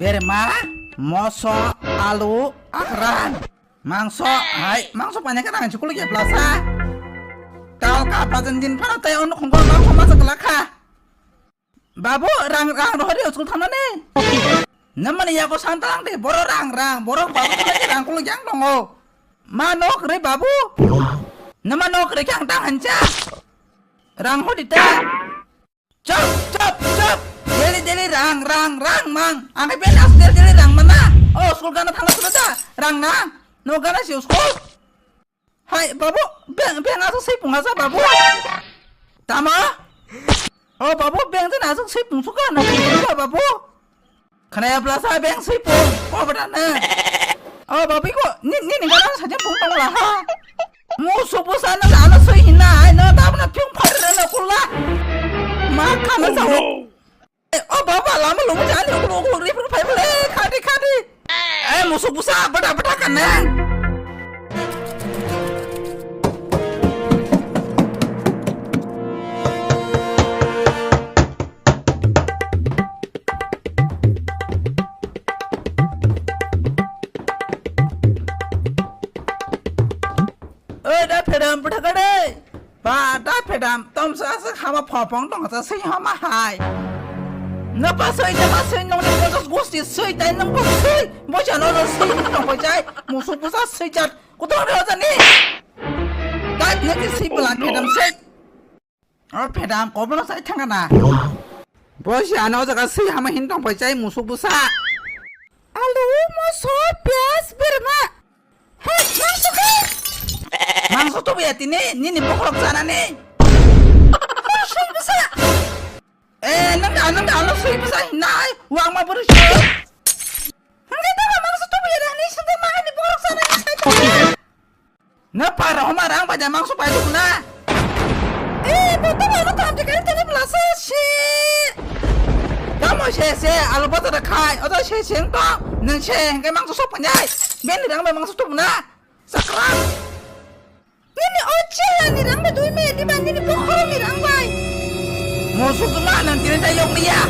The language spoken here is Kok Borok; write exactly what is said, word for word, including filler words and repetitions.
Berma, moso, alu, akrang. Mangso, hai, mangso paina ka tang chukul ke plasa. Tal ka pajan din phano tai on khongko mangso masa kelakha. Babu, rang, rang rohori school thangna ne. Namani yago santalang de, boro rang, rang, boro babu thangna de rang kulo jang dongo. Ma nok re babu. Nama nok re kyang tang hancha. Rang hodi ta. Chop, chop, chop. Daily, daily rang, rang, rang, mang. Ang kai ben as daily, daily rang mana. Oh, school gana thangna school ta. Rang na. No gana si school. Hai, babu, beng, beng aswk swi pung asa, babu. Tama? Oh, babu, beng jani aswk swi pung suka na, babu. Khnaya blasa beng swi pung, ko bada na. Oh, babu, ko, ni, ni, ni gana sa jeng pung tong la ha. Mu supu sa na, na, na swi hinna, ai, na, da, na, pyung phai, na, na, kula. Ma, khana sa, oh, no. Eh, oh, baba, lama lumo jani, ukuluk, ukuluk, ripur, phai, bole, khadi, khadi. Eh, musuk busa, bada, bada, kaneng. Oi, da phedam, bada, khadi. Ba, da phedam, tom sa sa hama phopong tong sa swi hama hai. Na pa swi, na pa swi, nong ni bojo gusti swi, tai nong pa swi, bojo no no swi, nong pa jai, musuk busa swi jat, kutung re oja ni. Dai na ki swi bela phedam swi. Oh, phedam, ko bela sai thanga na. Bo si ano jaga swi hama hin tong pai chai musuk busa. Alu, moso, piyaj, berma. Hei, mangso khe? Mangso tubu ya tini, nini bokhorok janani. Hei, swi busa. Eh, nang da, nang da, ano swi busa hinai. Wang ma buru swi. Hingke da mangso tubu ya dani, sangke ma ani bokhorok janani sai tubu. Na para homa rang bai da mangso pai duk na. Eh, bo to ano kam de kan tani blasa si. Tamo se se alu bata da khai, oto se se to. Nang se hingke mangso sok panjai. Beni rang bai mangso tubu na. Sakra. Nini o chela ni rang bai dui me di ba nini bokhoro ni rang bai. Mangso tubu na nang tini ta yok ni ya.